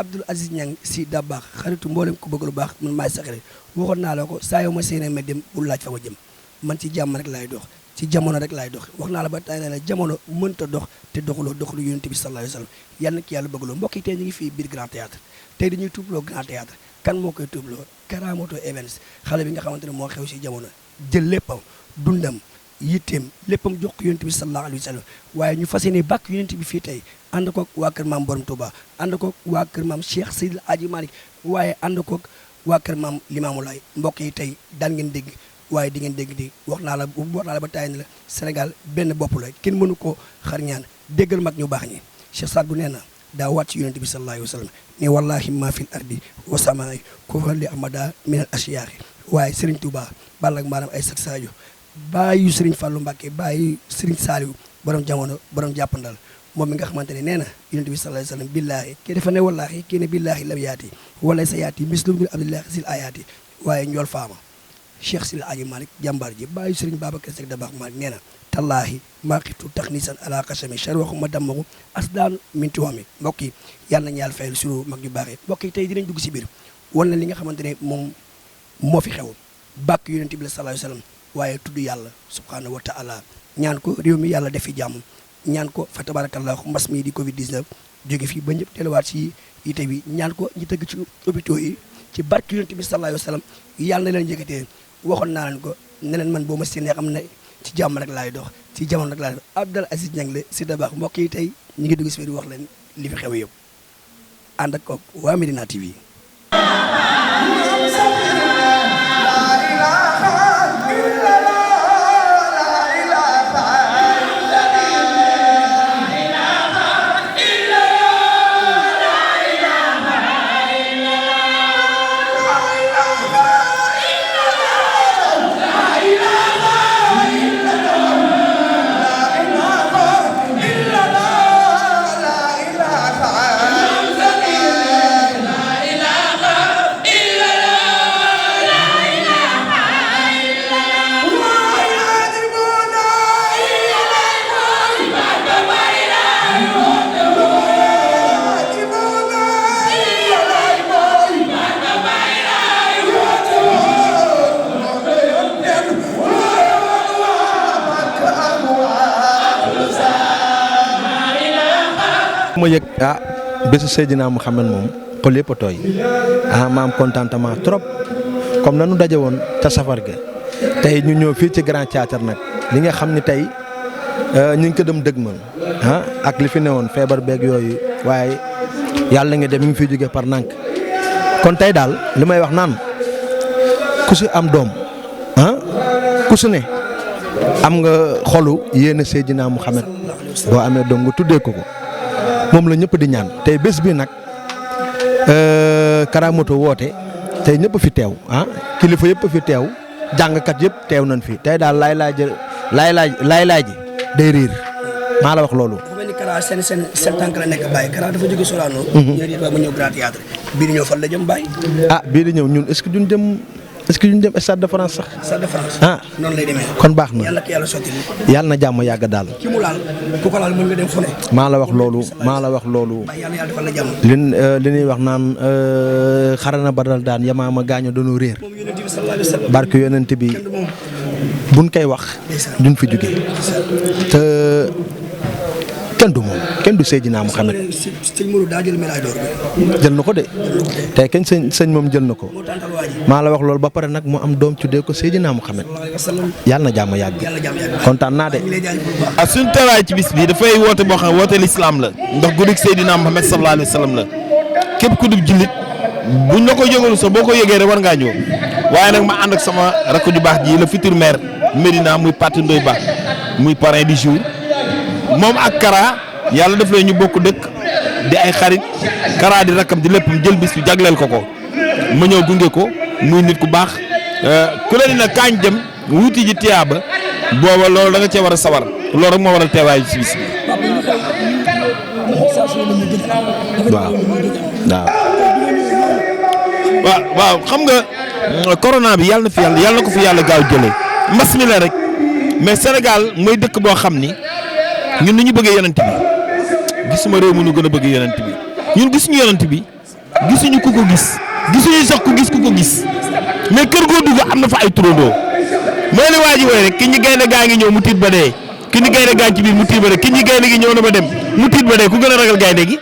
Abdoul Aziz Niang si Dabakh xaritu mboolem ku bëgg lu baax man maay sa xarit waxoon naa la ko saa yoo ma séenee ma dem bul laaj fa ma jëm man ci jàmm rek laay dox ci jamono rek laay dox wax naa la ba tey ne la jamono mënta dox te doxuloo Yonente bi sallallahu alayhi wa sallam yal na ki yàlla bëggloo mbokk yi tey ñu ngi fii biir Grand Théâtre tey dañuy tuubloo Grand Théâtre kan moo koy tuubloo Kara Moto Events xale bi nga xamante ne moo xew si jamono jël léppam dundam yitteem léppam jox ko Yonente bi sallallahu alayhi wa sallam waaye ñu fas yéene bàkk Yonente bi fii tey ànd koog waa kër maam Borom Touba ànd koog waa kër maam Cheikh Seydil Hadji Malick waaye ànd koog waa kër maam Limamou Laye mbokk yi tey daan ngeen dégg waaye di ngeen dégg di wax naa la ba tàyyi ne la Sénégal benn bopp la kenn mënu ko xar ñaan déggal mag ñu baax ñi Cheikh Saad bu nee na daa wàcc Yonente bi sallallahu alayhi wa sallam ni wallahi ma fil ardi wa samaay ko li amada minal asiyaaxi waaye Serigne Touba balla ak maanaam ay sak sadio bàyyi Serigne Fallou Mbacké bàyyi Serigne Saliou borom jamono borom jàppandal moom mi nga xamante ne nee na Yonente bi sallallahu alayhi wa sallam billaahi kii dafa ne wallaahi kii ne billaahi lam yaati wala sa yaati mislum min abdillahi sil ayaati waaye njool faama Cheikh Seydil Hadji Malick jàmbaar ji bàyyi Serigne Babacar Seck Dabakh Malick nee na tallaahi maaqitu taxnisan ala xasami char waxu ma dammaku asdaan minti wami mbokk yi yàlla nañu yàlla fayal sunu mag ñu baaxee mbokk yi tey dinañ dugg si biir wan na li nga xamante ne moom moo fi xew bàkk Yonente bi la sallallahu alayhi wa sallam waaye tudd yàlla subhanahu wa taala ñaan ko réew mi yàlla def fi jàmm ñaan ko fa tabarakallahu mbas mi di Covid 19 jóge fii ba ñëpp teelawaat si yite bi ñaan ko ñi tëgg ci hôpitaux yi ci barke Yonente bi sallallahu alayhi wa sallam yàlla na leen yëkkatee waxoon naa leen ko ne leen man boo ma séenee xam ne ci jàmm rek laay dox ci jamono rek laay dox Abdoul Aziz Niang la si Dabakh mbokk yi tey ñu ngi dugg si biir wax leen li fi xew yëpp ànd ak ko waa Medina TV. ma yëg bésu Seydina Mouhamed moom xol yëpp a tooy ma am contentement trop comme nanu daje woon ca safar ga tey ñu ñëw fii ci Grand Théâtre nag li nga xam ni tey ñu ngi ko dem dëgmal ak li fi newoon feebar beeg yooyu waaye yàlla nga dem mi ngi fiy jóge par nànk kon tey daal li may wax naan ku si am doom ku si ne am nga xolu yéene Seydina Mouhamed boo amee doom nga tuddee ko moom la ñëpp di ñaan tey bés bi nag Kara Moto woote tey ñëpp fi teew kilifa yëpp fi teew jàngkat yëpp teew nañ fi tey daal laay ji day riir maa la wax loolu. dafa mel ni Kara seen tànk la nekk Baye Kara dafa jóge Sorano. ñu ne ma ñëw Grand Théâtre bii di ñëw fan la jëm Baye. bii di ñëw ñun est-ce que duñ jëm Stade de France sax. Stade de France. noonu lay demee. kon baax na yàlla ko yàlla sotti. yàlla na jàmm yàgg daal. ki mu laal ku ko laal mën nga dem fu ne. maa la wax loolu. yàlla defal la jàmm. li ñuy wax naan xarana badal daan yamaama gaaño doonu réer. moom Yonente bi sallallahu alayhi wa sallam. barke Yonente bi buñ koy wax. duñ fi jóge te kenn du moom kenn du Seydina Mouhamed. sëñ Mourou daa jël médaille d'or bi. jël na ko de. tey kenn sëñ moom jël na ko. maa la wax loolu ba pare nag mu am doom tuddee ko Seydina Mouhamed. yàlla na jàmm yàgg. kontaan naa de. suñu teewaay ci bis bi dafay woote boo xam ne woote lislaam la ndax guddik Seydina Mouhamed sallallahu alayhi wa sallam la képp ku dib jullit buñ la ko yëgalu sax boo ko yëgee rek war ngaa ñëw waaye nag ma ànd ak sama rakk ju baax ji le futur maire Médina muy Pathé Ndoye Ba muy parrain du jour moom ak Kara yàlla def la ñu bokk dëkk di ay xarit Kara di rakkam di léppam jël bis bi jagleel ko ma ñëw gunge ko muy nit ku baax ku la dina kaañ dem wuti ji tiyaaba booba loolu da nga cee war a sawar loolu rek moo waral teewaay ci bis bi. waaw xam nga corona bi yàlla na ko fi yàlla gaaw jëlee mbas mi la rek mais Sénégal mooy dëkk boo xam ni ñun ni ñu bëggee yonent bi gisuma réew mu ñu gën a bëgg yonent bi ñun gisuñu yonent bi gisuñu ku ko gis gisuñu sax ku gis mais kër goo dugg am na fa ay turandoo mooy li waa ji woy rek ki ñi gaynde gaa ngi ñëw mu tiit ba dee ki ñi gaynde gaa ci biir mu tiit ba dee ki ñi gaynde gi ñëw na ba dem mu tiit ba dee ku gën a ragal gaynde gi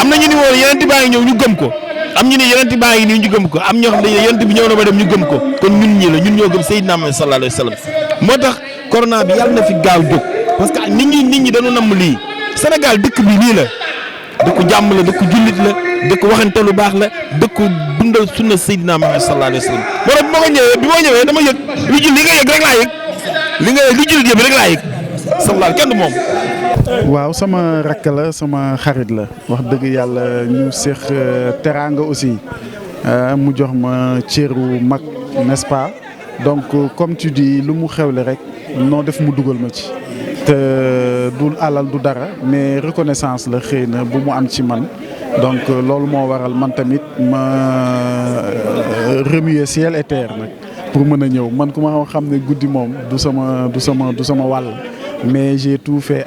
am na ñu ni woon Yonente baa ngi ñëw ñu gëm ko am ñu ne Yonente baa ngi nii ñu gëm ko am ñoo xam ne Yonente bi ñëw na ba dem ñu gëm ko kon ñun ñii la ñun ñoo gëm Seydina Muhammad sallallahu alayhi wa sallam moo tax corona bi yàlla na fi gaaw jóg parce que nit ñi dañu namm lii Sénégal dëkk bi lii la dëkku jàmm la dëkku jullit la dëkku waxante lu baax la dëkku dundal sunna Seydina Muhammad sallallahu alayhi wa sallam moo tax bi ma ñëwee dama yëg li nga yëg rek laa yëg li jullit yëpp rek laa yëg sallallahu kenn du moom. waaw sama rakk la sama xarit la wax dëgg yàlla ñu séq teraanga aussi mu jox ma cëru mag n'est-ce pas donc comme tu dis lu mu xewle rek noo def mu dugal ma ci. te du alal du dara mais reconnaissance la xëy na bu mu am ci man donc loolu moo waral man tamit ma remuer ciel et terre nag pour mën a ñëw man ku ma xam ne guddi moom du sama wàll mais j'ai tout fait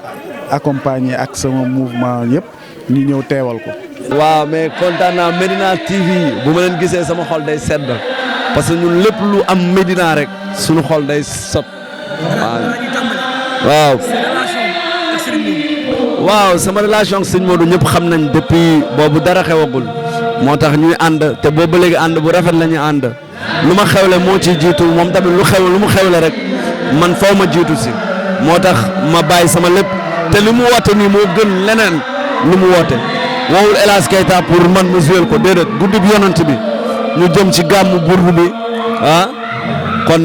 accompagner ak sama mouvement yëpp ñu ñëw teewal ko. waaw mais kontaan naa Médina TV bu ma leen gisee sama xol day sedd parce que ñun lépp lu am Médina rek suñu xol day sot waaw sama relation ak sëñ Modou ñëpp xam nañ depuis boobu dara xewagul moo tax ñuy ànd te boobu ba léegi ànd bu rafet la ñuy ànd lu ma xewle moo ci jiitu moom tamit lu mu xewle rek man faw ma jiitu si moo tax ma bàyyi sama lépp te li mu woote nii moo gën leneen lu mu woote woowul El Hadj Keita pour man mu jouer ko déedéet guddi bi Yonente bi ñu jëm ci gàmmu burdu bi kon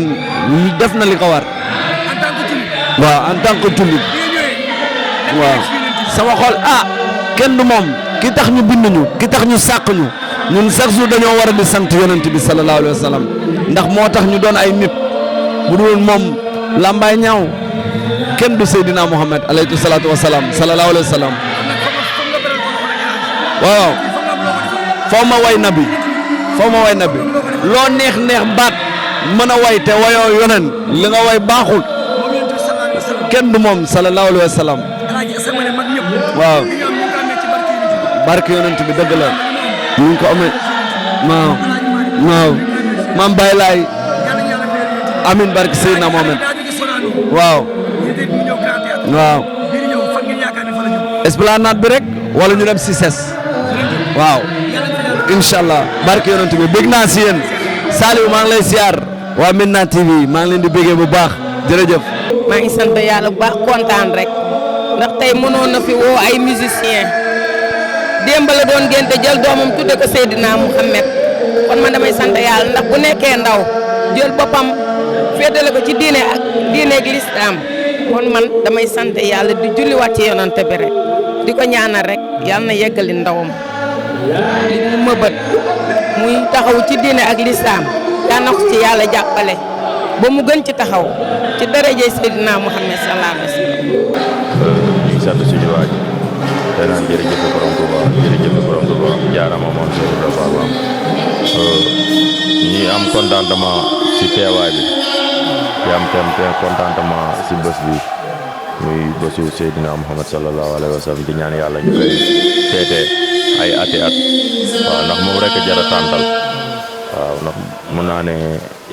ñu def na li ko war waaw en tant que jullit waaw sama xol kenn du moom ki tax ñu bind ñu ki tax ñu sàq ñu ñun chaque jour dañoo war a di sant Yonente bi sallallahu alayhi wa sallam ndax moo tax ñu doon ay nit bu dul moom lambay ñaaw kenn du Seydina Muhammad alayhi salaatu wa salaam sallallahu alayhi wa sallam waaw foo ma way nabi loo neex baat mën a way te wayoo yonen li nga way baaxul kenn du moom sallallahu alayhi wa sallam waaw barke yonent bi dëgg la ñu ngi ko amee waaw maam Baye Laay amin barke Seydina Mohamed waaw esplanade bi rek wala ñu dem si ses waaw inshallah barke yonent bi bëgg naa si yéen Saliou maa ngi lay siyaar waa Médina TV maa ngi leen di bëggee bu baax jërëjëf. maa ngi sant yàlla bu baax kontaan rek ndax tey mënoon na fi woo ay musiciens démb la doon génte jël doomam tudde ko Seydina Mouhamed kon man damay sant yàlla ndax bu nekkee ndaw jël boppam féetale ko ci diine ak lislaam kon man damay sant yàlla di julliwaat ci Yonente bi rek di ko ñaanal rek yàlla na yeggali ndawam li mu mëbët muy taxaw ci diine ak lislaam yàlla na ko ci yàlla jàppale ba mu gën ci taxaw ci daraje Seydina Muhammad sallallahu alayhi wa sallam. ñu ngi sant suñu waaj te naan jërëjëf borom Tuuba jaarama moom Cheikh Ibrahima ñi am contentement ci teewaay bi di am contentement ci bés bi muy bésu Seydina Muhammad sallallahu alayhi wa sallam di ñaan yàlla ñu koy teete ay ati at waaw ndax moom rek jara tàntal waaw ndax mun naa ne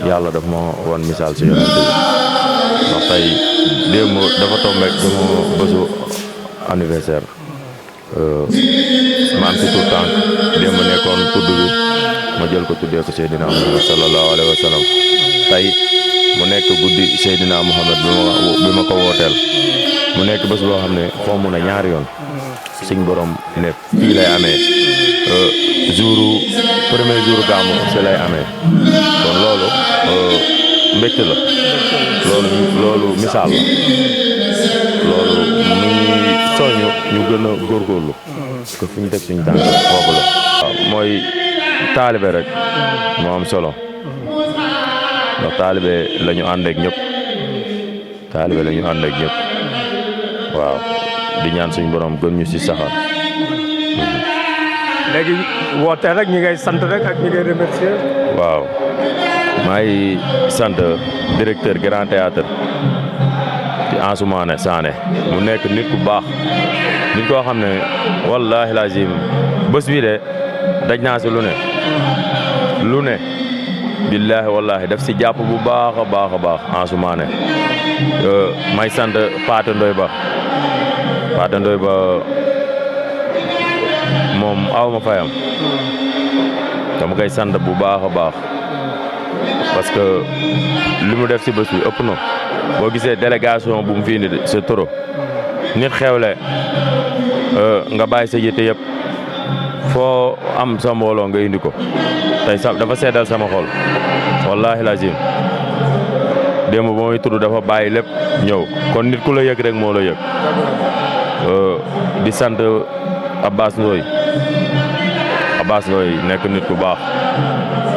yàlla daf ma wan misaal ci Yonente bi ndax tey démb dafa tombeek sama bésu anniversaire ma am ci tout tànk démb nekkoon tudd bi ma jël ko tuddee ko Seydina Muhammad sallallahu alayhi wa sallam tey mu nekk guddi Seydina Muhammad bi ma ko wooteel mu nekk bés boo xam ne foo mun a ñaari yoon suñ borom ne fii lay amee premier jour gàmmu si lay amee kon loolu mbégte la loolu misaal la loolu mu ngi soñu ñu gën a góorgóorlu que fu ñu teg suñu tànk foofu la waaw mooy taalibe rek moo am solo ndax taalibe la ñu ànd ak ñëpp waaw di ñaan suñu borom gën ñu ci saxal. léegi woote rek ñi ngay sant rek ak ñi ngay remercier. waaw maa ngi sant directeur Grand Théâtre di Ansoumane Sané mu nekk nit ku baax nit koo xam ne wallaahi lazim bés bii de daj naa si lu ne billaahi wallaahi daf si jàpp bu baax a baax Ansoumana may sant Paate Ndoy Ba moom aw ma fayam dama koy sant bu baax a baax parce que li mu def si bés bi ëpp na boo gisee délégation bu mu fi indi c'est trop nit xewle nga bàyyi sa yitte yëpp foo am sa mbooloo nga indi ko tey dafa seddal sama xol wallaahi lazim démb ba muy tudd dafa bàyyi lépp ñëw kon nit ku la yëg rek moo la yëg di sant Abbas Ndoye nekk nit ku baax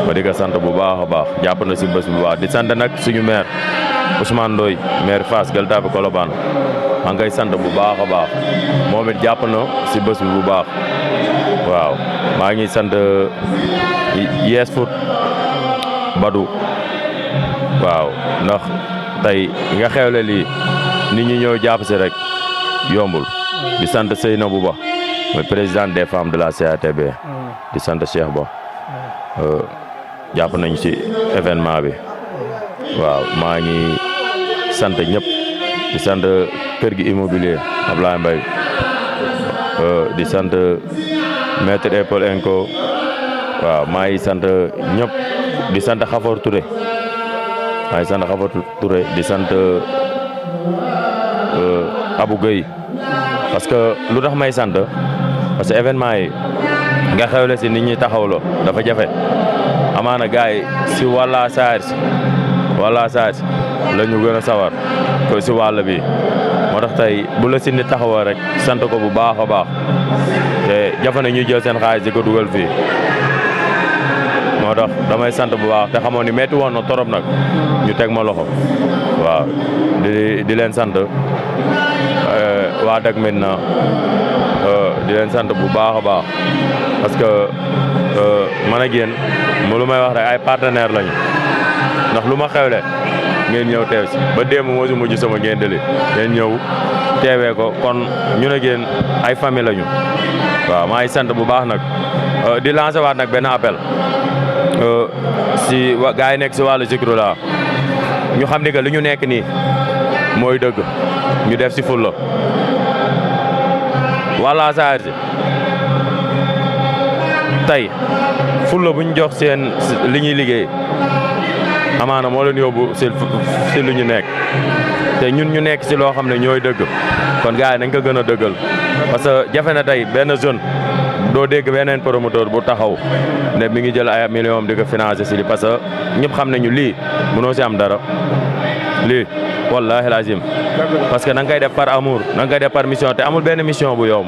ma di ko sant bu baax a baax jàpp na si bés bu baax di sant nag suñu maire Ousmane Ndoye maire Fass Gueule Tapée Colobane maa ngi koy sant bu baax a baax moom it jàpp na si bés bi bu baax waaw maa ngi sant Yes Foot Badou waaw ndax tey nga xewle lii nit ñi ñëw jàpp si rek yombul di sant Seynabou Ba mooy présidente des femmes de la CATB di sant Cheikh Ba jàpp nañu ci événement bi waaw maa ngi sant ñëpp di sant kër gi immobilier Ablaye Mbaye di sant maître Epol Enco waaw maa ngi sant ñëpp di sant Xafor Touré di sant Abou Gueye parce que lu tax may sant parce que événement yi nga xewle si nit ñi taxawloo dafa jafe amaana gars yi si wàlla saar si la ñu gën a sawar ko si wàll bi moo tax tey bu la si nit taxawoo rek sant ko bu baax a baax te jafe na ñuy jël seen xaalis di ko dugal fii moo tax damay sant bu baax te xamoon ni metti woon na torop nag ñu teg ma loxo waaw di leen sant waa Dak Médina di leen sant bu baax a baax parce que man ak yéen lu may wax rek ay partenaire lañu ndax lu ma xewle ngeen ñëw teew si ba démb moo si mujj sama ngeen deli ngeen ñëw teewee ko kon ñun ak yéen ay famille lañu waaw maa ngi sant bu baax nag di lancer waat nag benn appel si gars yi nekk si wàllu zikru la ñu xam ni que li ñu nekk nii mooy dëgg ñu def si fulla wala saar si tey fulla bu ñu jox seen li ñuy liggéey amaana moo leen yóbbu si lu ñu nekk te ñun ñu nekk si loo xam ne ñooy dëgg kon gars yi nañ ko gën a dëggal parce que jafe na tey benn jeune doo dégg beneen promoteur bu taxaw ne mi ngi jël ay millions di ko financer si li parce que ñëpp xam nañu lii mënoo si am dara lii wallahi lazim parce que da nga koy def par amour da nga koy def par mission te amul benn mission bu yomb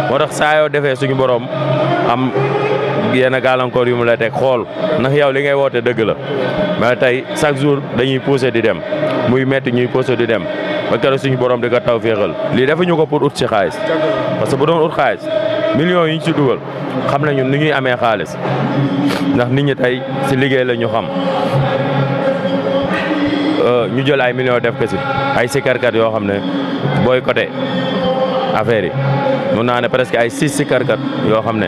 moo tax saa yoo defee suñu borom am yenn gàllankoor yu mu la teg xool ndax yow li ngay woote dëgg la mais tey chaque jour dañuy pousser di dem muy metti ñuy pousser di dem ba keroog suñu borom di ko taw féexal lii defuñu ko pour ut si xaalis parce que bu doon ut xaalis millions yi ñu ci dugal xam nañu ni ñuy amee xaalis ndax nit ñi tey si liggéey la ñu xam ñu jël ay millions def ko si ay sikarkat yoo xam ne boycotté affaire yi mun naa ne presque ay 6 sikarkat yoo xam ne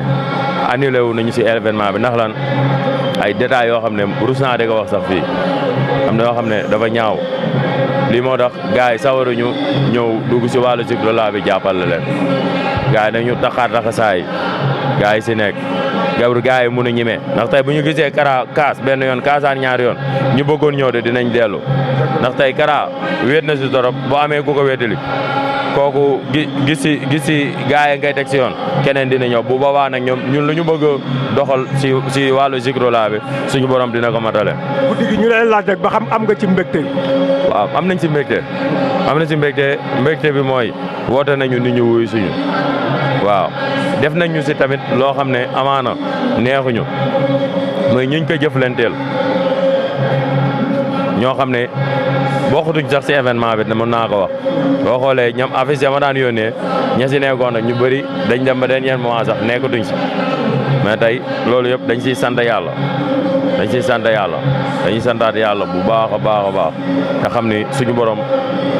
annulé wu nañu si événement bi ndax lan ay détails yoo xam ne rus naa di ko wax sax fii am na yoo xam ne dafa ñaaw lii moo tax gars yi sawaruñu ñëw dugg si wàllu zikru la bi jàppale leen gars yi dañu taxaat raxasaay gars yi si nekk gabru gars yi mun a ñime ndax tey bu ñu gisee Kara kaas benn yoon kaasaan ñaari yoon ñu bëggoon ñëw de dinañ dellu ndax tey Kara wéet na si torop boo amee ku ko wéetali kooku gis si gars yi ngay teg si yoon keneen dina ñëw bu boobaa nag ñun lu ñu bëgg doxal si wàllu zikru la bi suñu borom dina ko matale. guddi gi ñu lay laaj rek ba xam am nga ci mbégte. waaw am nañ si mbégte mbégte bi mooy woote nañu nit ñu wuyu suñu waaw def nañu si tamit loo xam ne amaana neexuñu mooy ñuñ ko jëflanteel ñoo xam ne bokkutuñ sax si événement bi mën naa ko wax boo xoolee ñoom affiche ya ma daan yónnee ña si nekkoon nag ñu bëri dañ dem ba dernier moment sax nekkatuñ si mais tey loolu yëpp dañ siy sant yàlla dañ ciy sant yàlla dañuy santaat yàlla bu baax a baax a baax te xam ni suñu borom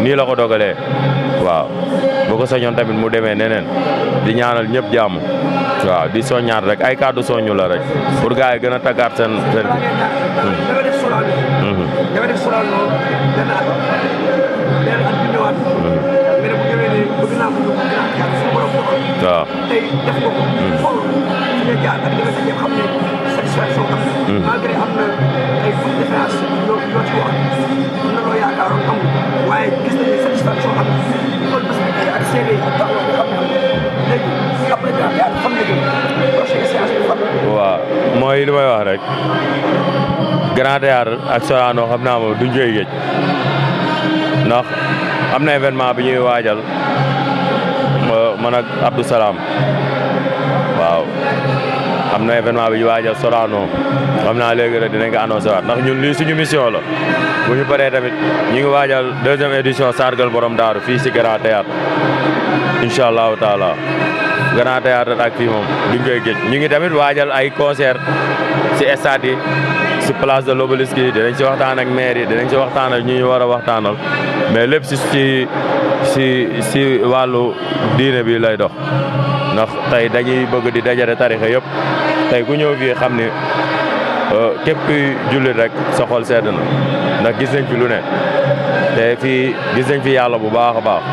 nii la ko dogalee waaw boo ko soñoon tamit mu demee neneen di ñaanal ñëpp jàmm waaw di soññaat rek ay kàddu soññu la rek pour gars yi gën a taggaat seen waaw tey def ko xool fi nga jaar ak li nga def xam ne satisfaction am na malgré am na ay différence yoo ci wax am na loo yaakaaroon amul waaye gis nañu satisfaction am na kon parce que ak CV yi ak taxaw nga xam ne léegi après Grand Théâtre xam nañu prochaine séance bi fan waaw mooy li may wax rek Grand Théâtre ak Sorano xam naa moom duñ koy géej ndax am na événement bi ñuy waajal man ak Abdou Salam waaw am na événement bi ñu waajal Sorano xam naa léegi rek dinañ ko annoncé waat ndax ñun lii suñu mission la bu ñu paree tamit ñu ngi waajal 2e édition sargal borom daaru fii si Grand Théâtre incha allahu taala Grand Théâtre ak fii moom duñ koy géej ñu ngi tamit waajal ay concert si stade yi si place de l'Obélisque yi dinañ si waxtaan ak maire yi dinañ si waxtaan ak ñu war a waxtaanal mais lépp si wàllu diine bi lay dox ndax tey dañuy bëgg di dajale tarixa yëpp tey ku ñëw fii xam ni képp kuy jullit rek sa xol sedd na ndax gis nañ fi lu ne te fii gis nañ fi yàlla bu baax a baax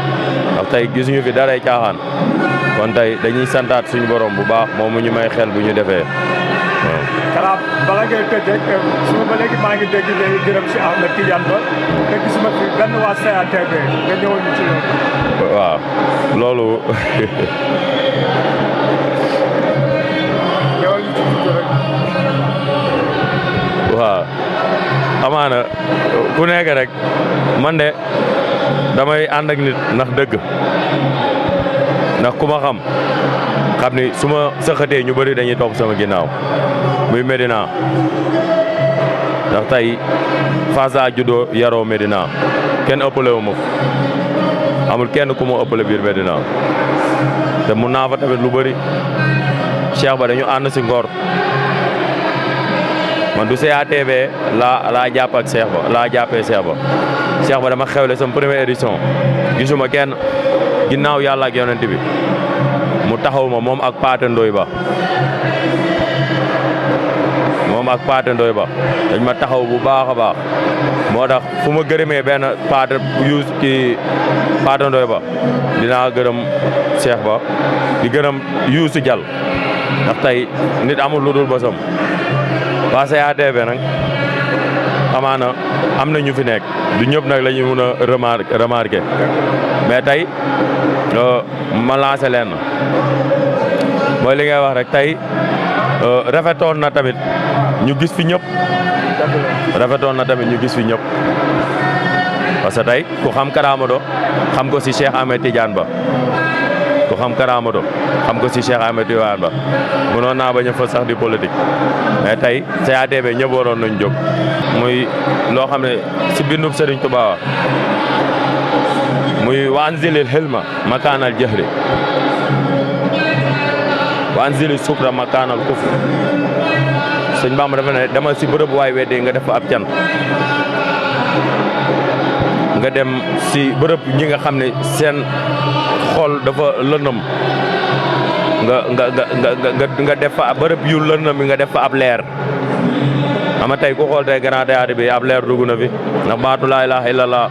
ndax tey gisuñu fi daray caaxaan kon tey dañuy santaat suñu borom bu baax moom mu ñu may xel bu ñu defee waaw. Kara bala ngay tëj rek suba ba léegi maa ngi dégg léegi gërëm si Ahmed Tidiane Ba te gisuma fi benn waa CATV nga ñëwoon ñu ci loolu. waaw loolu. ñëwal ñu ci tuuti rek. waaw amaana ku nekk rek man de damay ànd ak nit ndax dëgg ndax ku ma xam ni su ma sëqatee ñu bëri dañuy topp sama ginnaaw muy Médina ndax tey Fass laa juddoo yaroo Médina kenn ëppale wu ma amul kenn ku ma ëppale biir Médina te mun naa fa tamit lu bëri Cheikh Ba dañu ànd si ngor man du CATV laa jàpp ak Cheikh Ba laa jàppee Cheikh Ba dama xewle sama première édition gisuma kenn ginnaaw yàlla ak Yonente bi mu taxaw ma moom ak Paate Ndoy Ba dañ ma taxaw bu baax a baax moo tax fu ma gërëmee benn Paate Ndoy Ba dinaa gërëm Cheikh Ba di gërëm Youssou Diall ndax tey nit amul lu dul bosam waa CATV nag amaana am na ñu fi nekk du ñëpp nag la ñu mun a remarqué mais tey ma lancé leen mooy li ngay wax rek tey rafetoon na tamit ñu gis fi ñëpp parce que tey ku xam Karaamado xam ko si Cheikh Ahmed Tidiane Ba ku xam Karaamado xam ko si Cheikh Ahmed Tidiane Ba mënoon naa bañ a fa sax di politique mais tey CATV ñëpp waroon nañ jóg muy loo xam ne si bindub Serigne Touba muy wanzilil hilma makaanal jahri wanzilil sukra makaanal kufr sëñ Bamba dafa ne dama si bërëb waay weddi nga def fa ab can nga dem si bërëb ñi nga xam ne seen xol dafa lëndëm nga def fa bërëb yu lëndëm bi nga def fa ab leer ama tey ku xool tey Grand Théâtre bi ab leer dugg na fi ndax baatu laa ilaaha illallah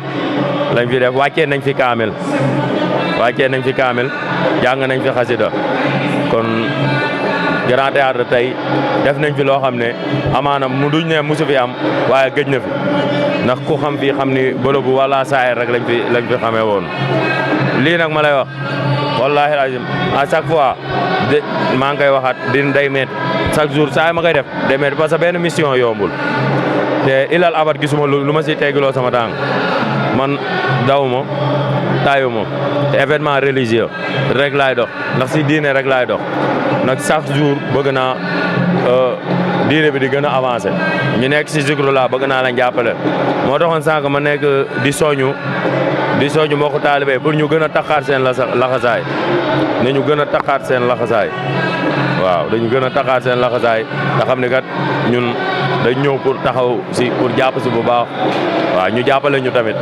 lañ fi def wàccee nañ fi kaamil jàng nañ fi xasida kon Grand Théâtre tey def nañ fi loo xam ne amaana mu duñ ne musu fi am waaye gëj na fi ndax ku xam fii xam ni bërëbu wala saayir rek lañ fi xamee woon lii nag ma lay wax wallahi azim à chaque fois de maa ngi koy waxaat day met chaque jour saa ma koy def day met parce que benn mission yombul te ilal abat gisuma lu ma si teggiloo sama tàng man dawuma taayuma te événement religieux rek laay dox ndax si diine rek laay dox nag chaque jour bëgg naa diine bi di gën a avancé ñu nekk si zikrullah bëgg naa lañ jàppale moo taxoon sànq ma nekk di soñu mbokku taalibe pour ñu gën a taxaat seen laxasaay ne ñu gën a taxaat seen laxasaay waaw dañu gën a taxaat seen laxasaay te xam ne kat ñun dañ ñëw pour taxaw si pour jàpp si bu baax waaw ñu jàppale ñu tamit.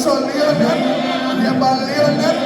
Sol Yonente, yebal Yonente